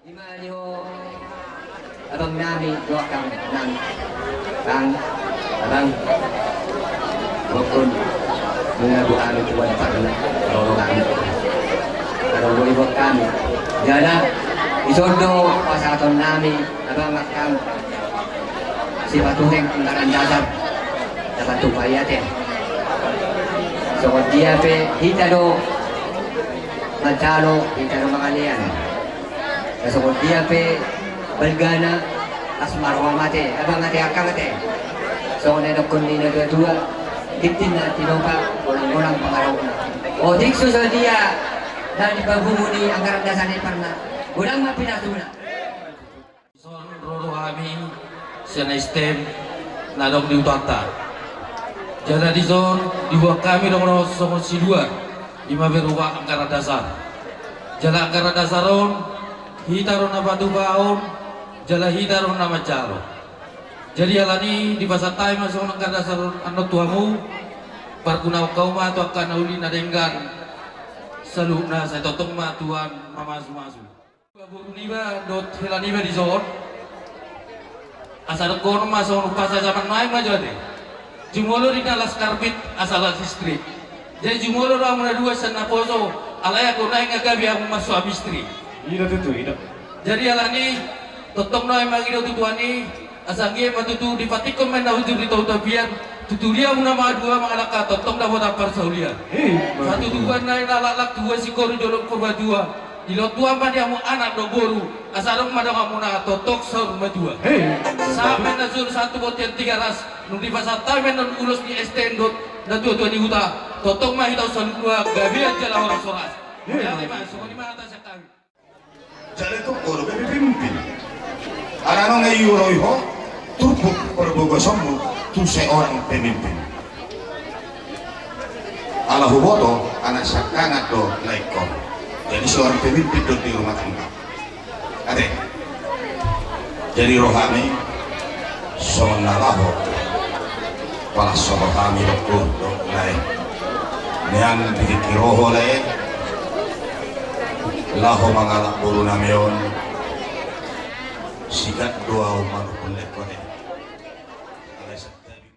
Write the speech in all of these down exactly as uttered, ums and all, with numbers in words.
Ima di ho abang nami, doakan nami. Bang, abang, bokon, muna buhami tuan parna, roro nami. Kalau boleh buat kami. Jala, isondo pasaton nami, abang makan. Sipatuheng anggaran dasar. Dapat tupai ate. Songon dia pe hita do manjalo, hita do mangalean. Na songon dia pe balgana, las ma roha ma ate, abang ate, angka ate. Songon na nidokkon ni na tua-tua, ginting na tinopa, golang-golang pangarahutna. Otik so sadia na di panggungun ni anggaran dasar ni parna, godang ma pinasuna. Dison ro do hami sian S T M na adong di hutanta. Jala dison dibuat hami do songon siluar, ima berupa anggaran dasar. Jala anggaran dasar on hita do na patupahon, jala hita do na manjalo. Jadi alani dipasahat hami ma songon anggaran dasar on annon tu hamu, parguna hamu ma tu angka na uli na denggan saluhutna, sai tongtong ma Tuhan mamasu-masu. Boru niba dohot hela niba dison. Asa dohonon ma songon umpasa zaman nuaeng ma jo ate. Jumolo do na las karpet asa las listrik. Jadi jumolo do hamu na dua sian naposo, alai anggo nuaeng nga gabe hamu marsuami istri. I do tutu, i do. Jadi alani tongtong nuaeng mangido tu Tuhan i, asa anggiat ma tutu dipatikkon ma inna hujur di toru tapian, tutu dia muna mangalangka tongtong dapotan parsaulian. Hei, satutubuan nai na laklak tu Huta Singkoru jolo Purbatua. Dilehon Tuhan ma di hamu anak dohot boru, asa adong ma donganmuna tongtong saur matua. Hei. Sahat ma inna solu sahat tu bontean Tigaras, nunga dipasahat hami annon ulos ni S T M dohot na tua-tua ni huta, tongtong ma hita saluhutna gabean jala horas-horas. Hei. Jadi ma songon i ma hata sian hami. Jadi tu boru gabe pemimpin. Alana nga iuroi ho turpuk perbogosonmu tu seorang pemimpin. Ala huboto anak siangkangan do na ingkon. Jadi seorang pemimpin do di rumah tangga. Ate. Jadi rohami songon na laho. Pala songon hami do, do, lae. Nian di tingki roho lae. Laho mangalap boru nami on. Sigat do au manukun lekone. Alai santabi.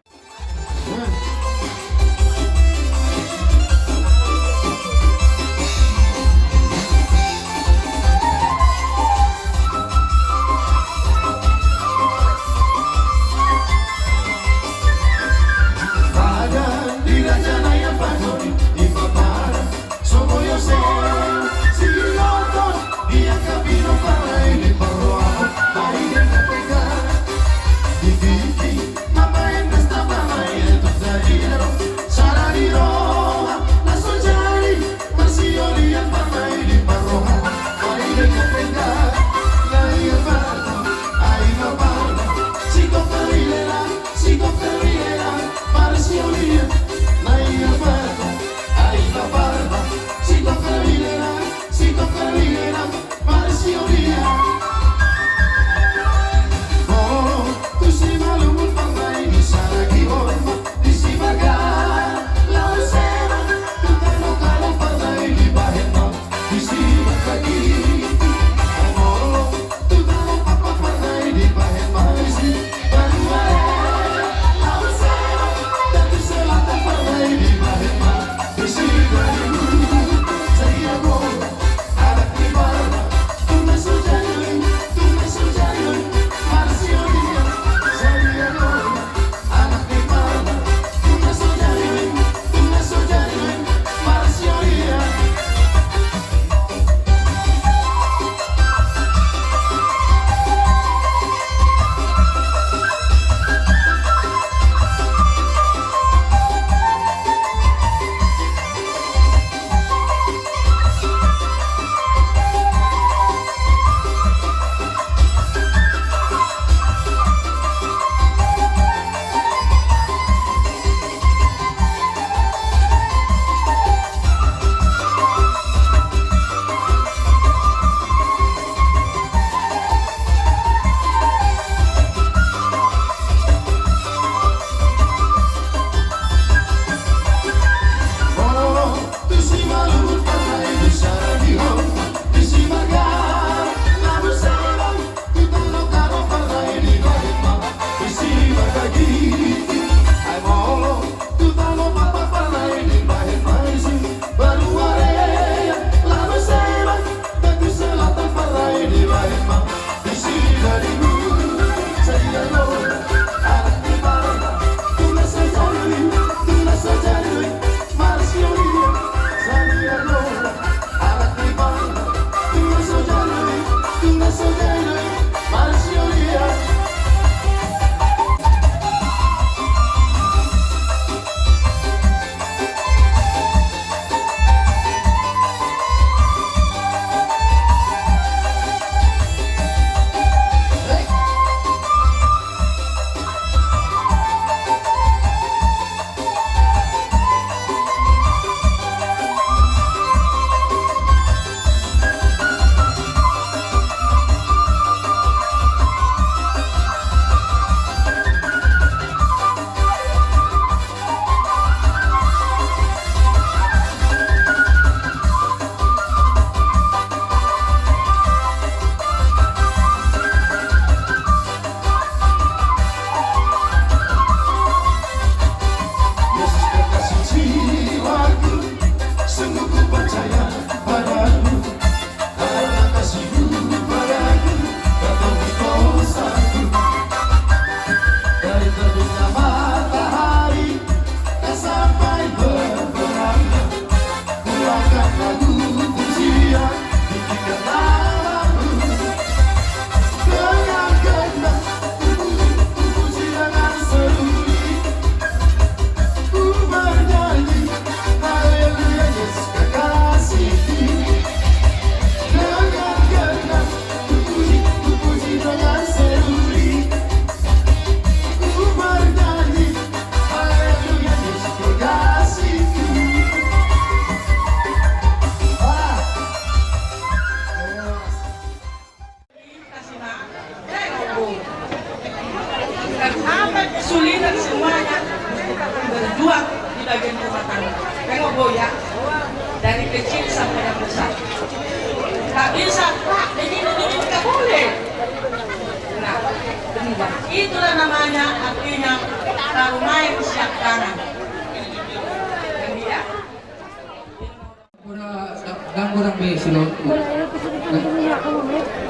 Silon.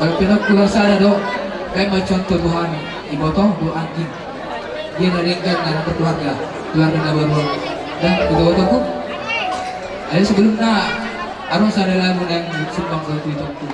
Kalau pinang kulo sada do, kayak macam tubuhan iboto do anjing. Dia na denggan na berkeluarga, keluarga na baru. Dan ibotoku. Ayo sebelumna, aro sada lagu na sumbang ke ibotoku.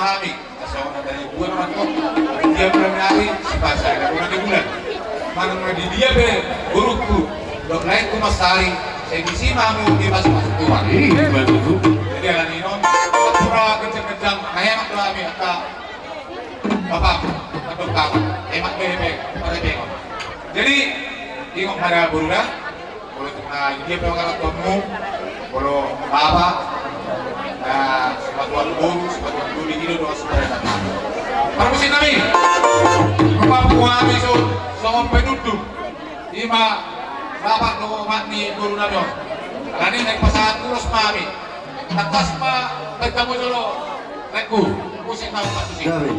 Hami, asa on dari bulan mantong, dia bulan hari, sipasa ada bulan di bulan. Manang na di dia pe, boruku, dok lain ku masari, saya di sini mamu di masuk masuk tuan. Iya, betul. Jadi ala ni on, pura kencang-kencang, na hemat do hami, angka bapak, angka dokter, hemat be, be, pada be. Jadi, ingot pada boru da, Molo tung na dia pe mangalap tonmu, molo bapa, na sipatuan boru, sipatuan doli, i do dohot sipatuan. Parmusik nami, rupa pungu hami so, songon penundung. Ima bapa dohot omak ni boru nami on. Alani na dipasahat ulos ma hami. Tangkas ma baen hamu jolo, laengku, musik nami, parmusik. Gabe.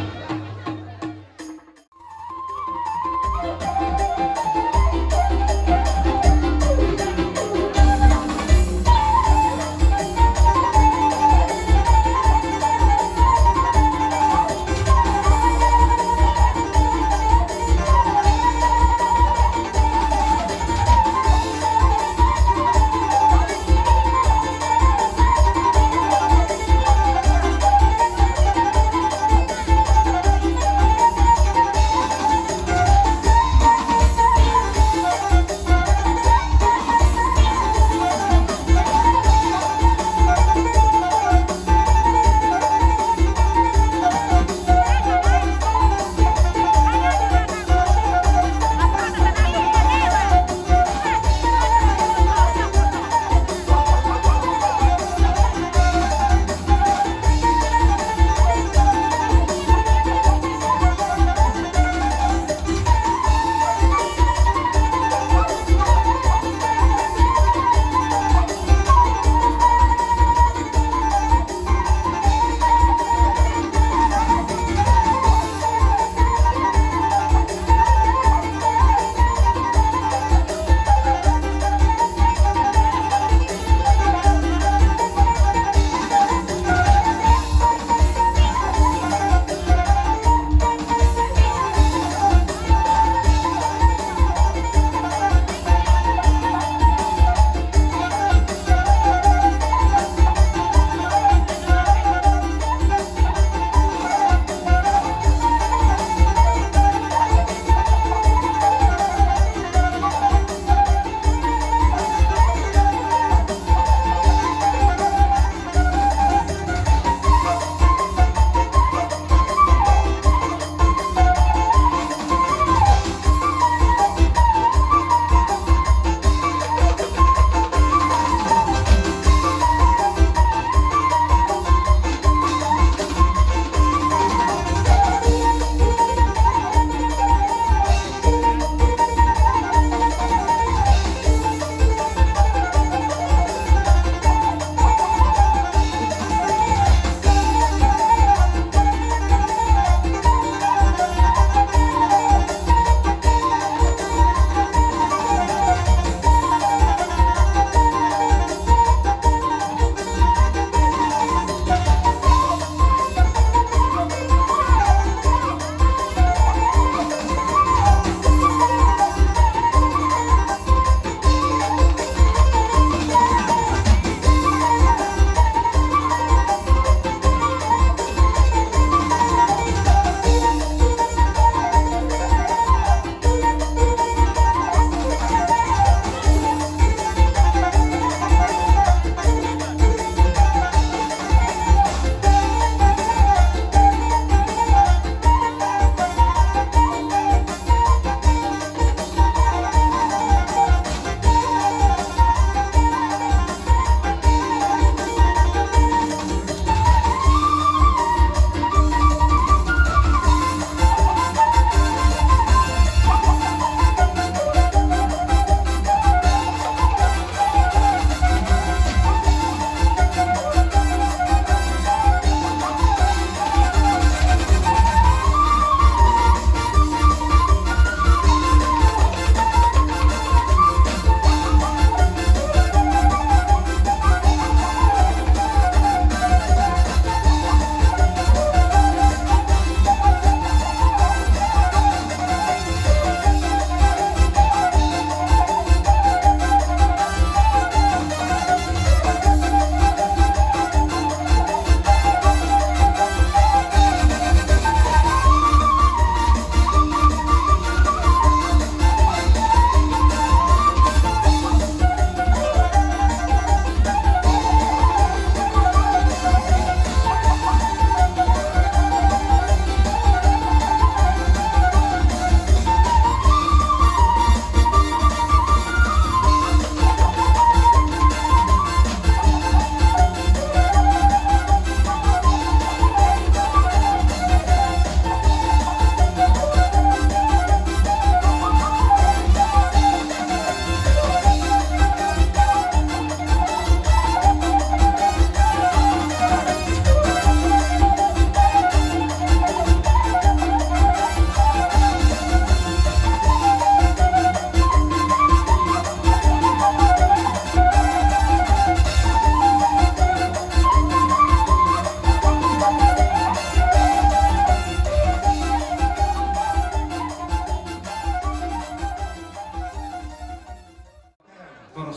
Sikola,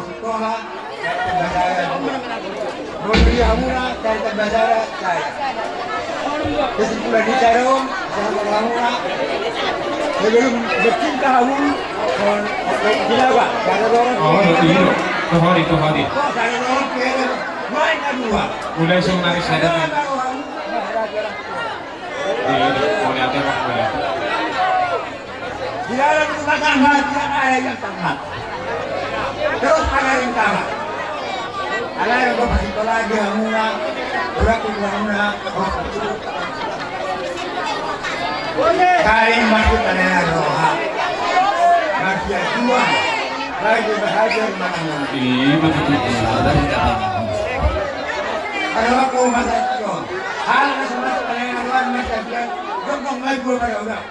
sikola, bahasa Arab. Molo di hamuna, bahasa Arab, saya. Kesimpulan di Tarom, sama hamuna. Sebelum bercinta hamuna, kon, kon, gila, Pak. Ada orang. Oh, iya. Tohari, tohari. Kok ada orang kira, main dua. Mulai sebenarnya saya. Iya, mauliate, Pak, mauliate. Di dalam rumah tangga tidak ada yang tamat. Terus ada yang tamat. Ada yang berpikir lagi hamuna, berarti hamuna. Kain masih tanah roha. Masih tua. Lagi bahagia rumah tangga. Iya, betul. Ada aku masa itu. Hal masih tanah roha masih tua. Jombang lagi gua pada udah.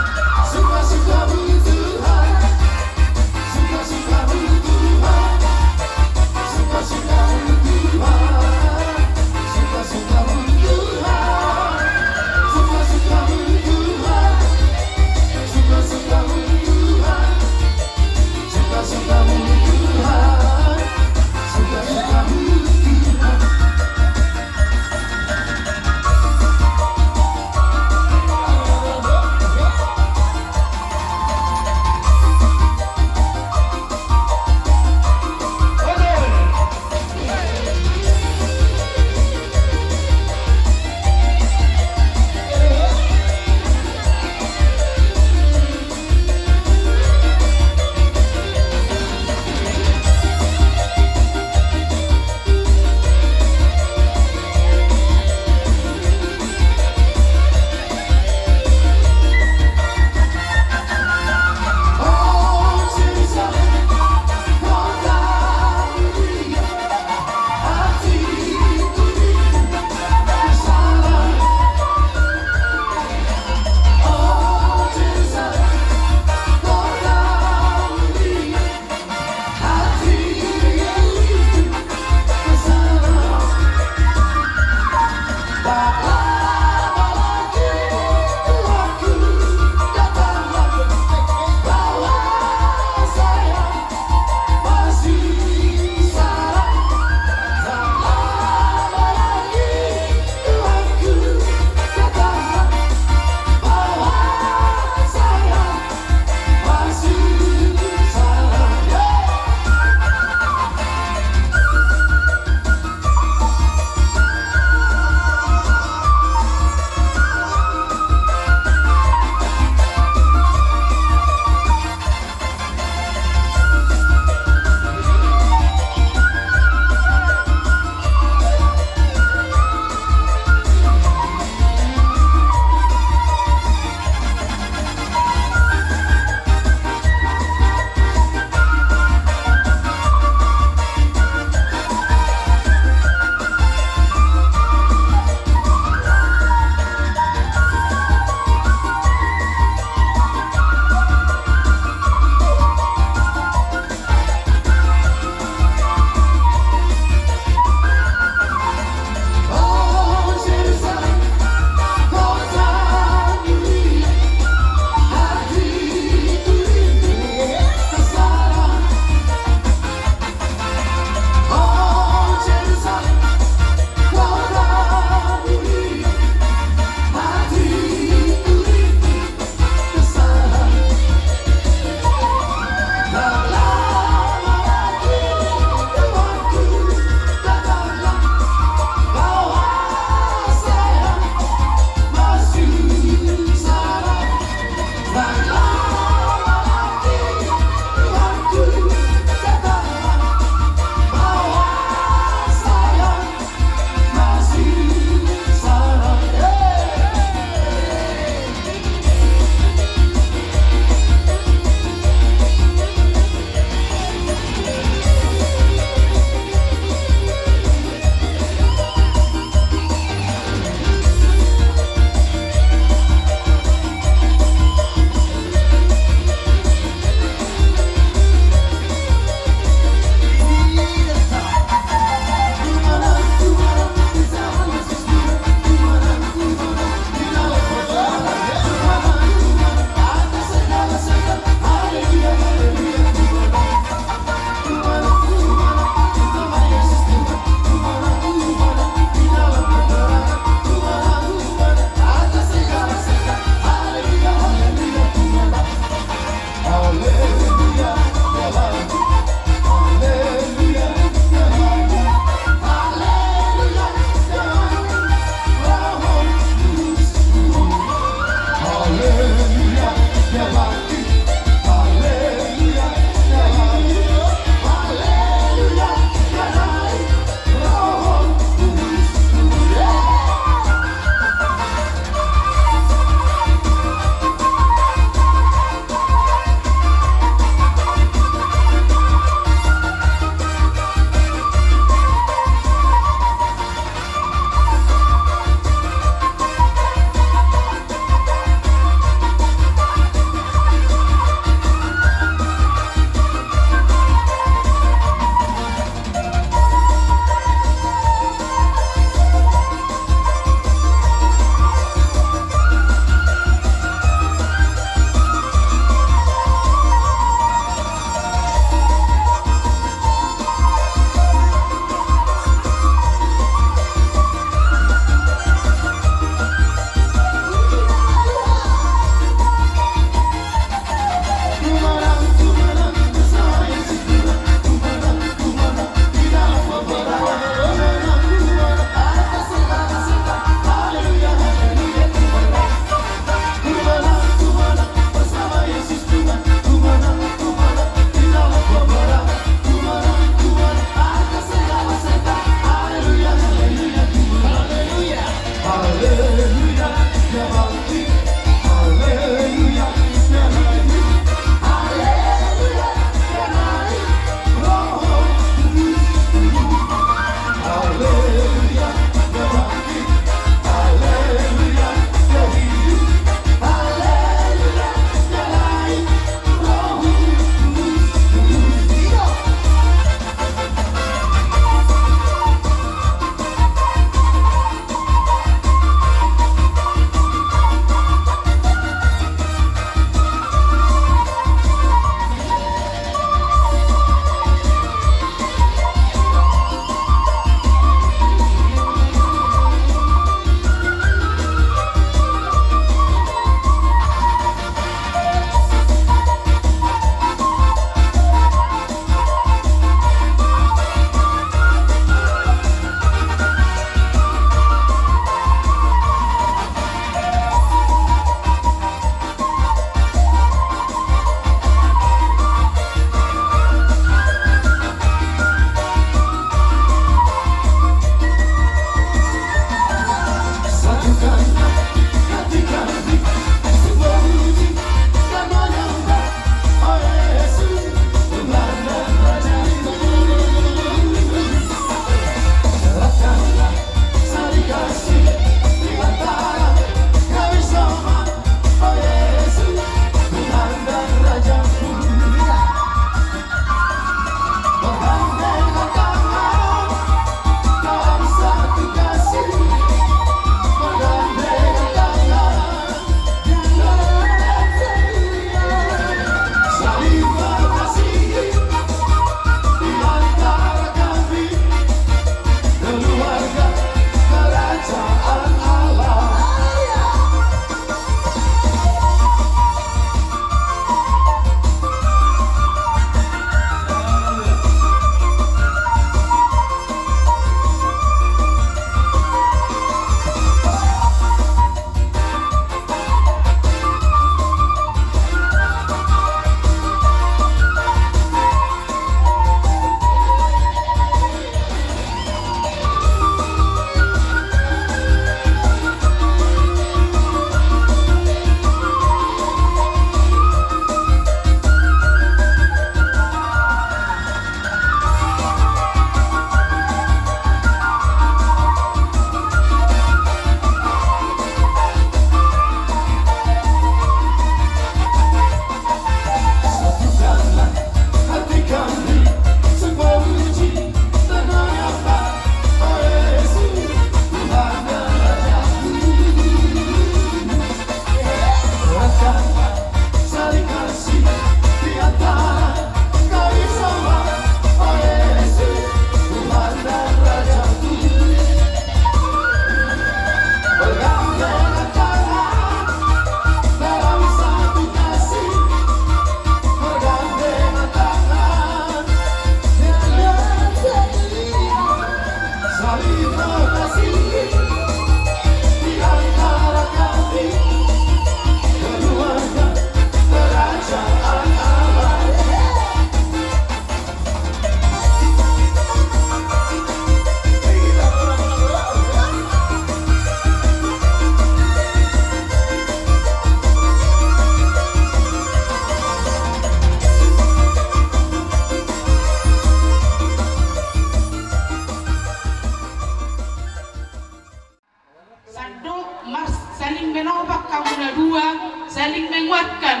Kan.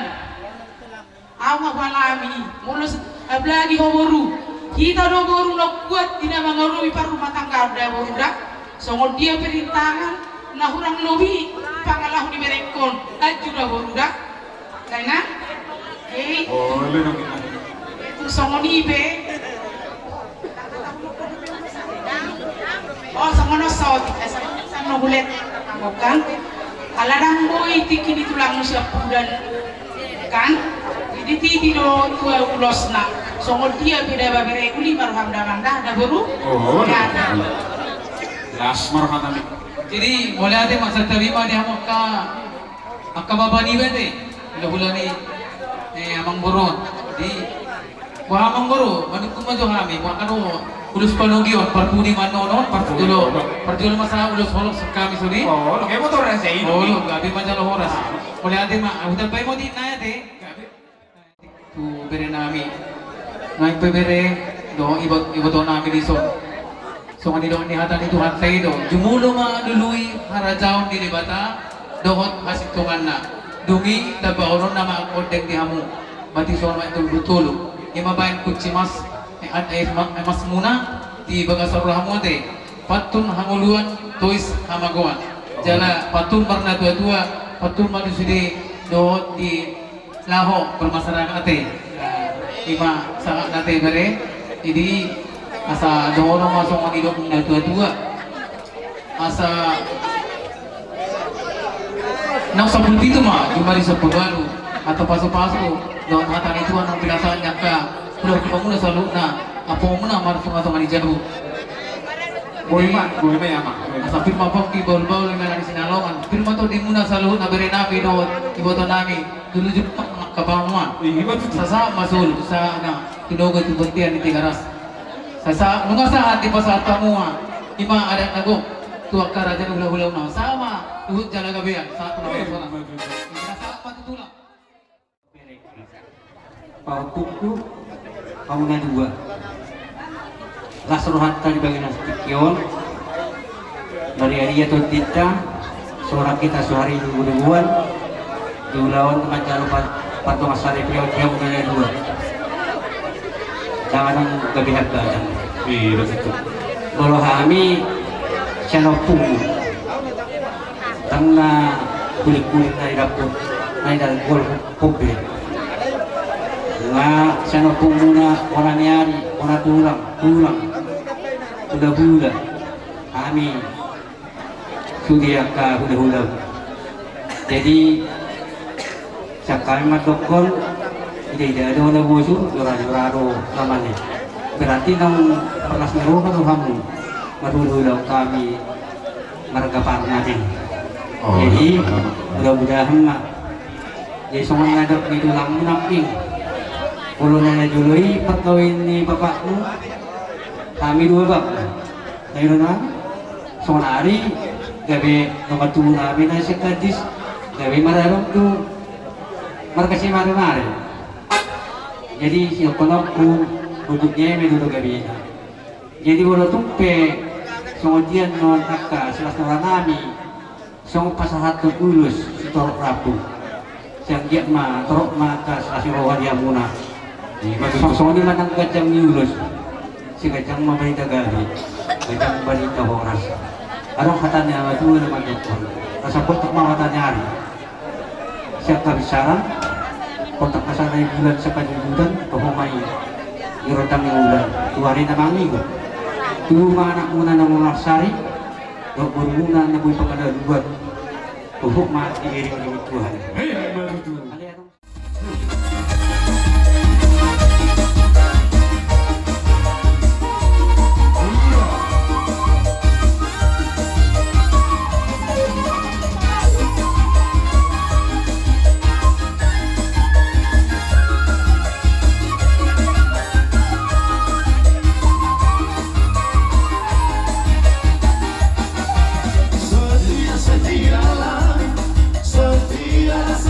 Au ma hualami, molo s-, apalagi ho boru. Hita do boru na kuat di na mangaruhi parrumatanggaon da boru da. Songon dia pe rintangan, na hurang lobi, pangalaho ni berekkon, laju da boru da. Dainang? Hei. Boleh dong, Inang. Tung songon i pe. Oh, songon on saotik, eh, sa-, sa-, no hulet. Anggo kan. Ala ndang boi tingki ni tulangmu sian pudan. Kan? Jadi titi do tua ulosna. Songon dia pe da babere uli ma roham damang da, da boru? Oh, ya, da. Las ma rohana. Jadi, mauliate ma, santabi ma di hamu angka, angka bapa niba ate. Hulahula ni, eh, amangboru on. Jadi, boha amangboru, manungkun ma jo hami, boha kan ulos panogion, parpudi ma annon on, parjolo, parjolo ma sa ulos holong sian hami songon i. Oh, lo, gabe motor ya, saya ini. Oh, lo, gabe manjalo horas. Mauliate ma, au tambai ma di nai ate. Tu bere nami. Nai pe bere, dohot ibot-, iboto nami dison. Songon nidok ni hata ni Tuhanta i do, jumolo ma lului harajaon ni Debata dohot hasintonganna. Dung i tambahononna ma angka ondeng di hamu. Bati songon ma i tolu tolu. I ma baen kunci mas, eh, ad-, eh, ma-, eh, masmuna di bagasan rohamu ate. Pantun hangoluan, tois hamagoan. Jala pantun marnatuatua, pantun ma di sude dohot di laho bermasyarakat ate. Nah, i ma sahat na ate bere. Jadi asa dohonon ma songon nidok ni natuatua. Asa naung sampulu pitu ma, jumadi sampulu ualu. Atau pasupasu dohot hata ni Tuhan nang pinasahat ni angka hulahula muna saluhutna. Apo muna marsunga-sunga di jabu. Boi ma, boi ma, ya, ma. Asa pir ma pongki bahul-bahul, mela ni sinalongan. Pir ma tondimuna saluhutna bere nami dohot iboto nami. Dulu jumpa angka pamoan. Iya, betul. Sasahat ma solu, sahat na tinogu tu bontean ni Tigaras. Sasahat, nunga sahat dipasahat pamoan. I ma adat na gok tu angka raja ni hulahula muna. Sahat ma huhut jala gabean, sahat ma. Iya, betul. Sahat ma tu tulang. Paompungku, hamu na dua. Las rohanta di bagas ni tingki on. Marria-ria tondinta, sorak hita suhari di bubuan. Di ulaon manjalo pa-, patongan sari priot, hamu na dua. Jangan gabe hak badan. Iya, betul. Molo hami sian ompungmu. Tangna kulit-kulit na di dapur, na di dalam gol. Oke. Nga sian ompungmuna, bona ni ari, bona tulang, tulang, hulahula. Hami sude angka hulahula. Jadi sian hami mandokkon, ida-ida do na bosu, jora-jora do na mane. Berarti naung marlas ni roha do hamu marhulahula, hami marga Parna deng. Oh, jadi, iya. Mudah-mudahan ma. Jadi songon na dok ni tulangmu nangkin. Olo na najolo i parkawin ni bapakmu. Hami dua bapakmu. Na iro na songon ari gabe nomor tubuh nami na sian Kadis. Gabe mararong tu marga Simari-mari. Jadi siokkonokku, bubut nyeme dulu gabe na. Jadi molo tung pe songon dia non angka silas ni roha nami, songon pasahathon ulos sitorop rambu. Sai anggiat ma torop ma angka silas ni roha di hamuna. Songon i ma nang ganjang ni ulos. Sai ganjang ma barita gabe, ganjang barita horas. Adong hata ni natuatua na mandokkon, asa potok ma mata ni ari. Sian habisaran, potok ma sada ni bulan, sada ni bulan, toho ma i di rondang ni bulan. Tu ari na mangigot. Tubu ma anakmuna na marmarsari, dohot borumuna na boi pangalaluan. Toho ma diiringi Tuhan. Hei, betul. Setia, setialah, setialah.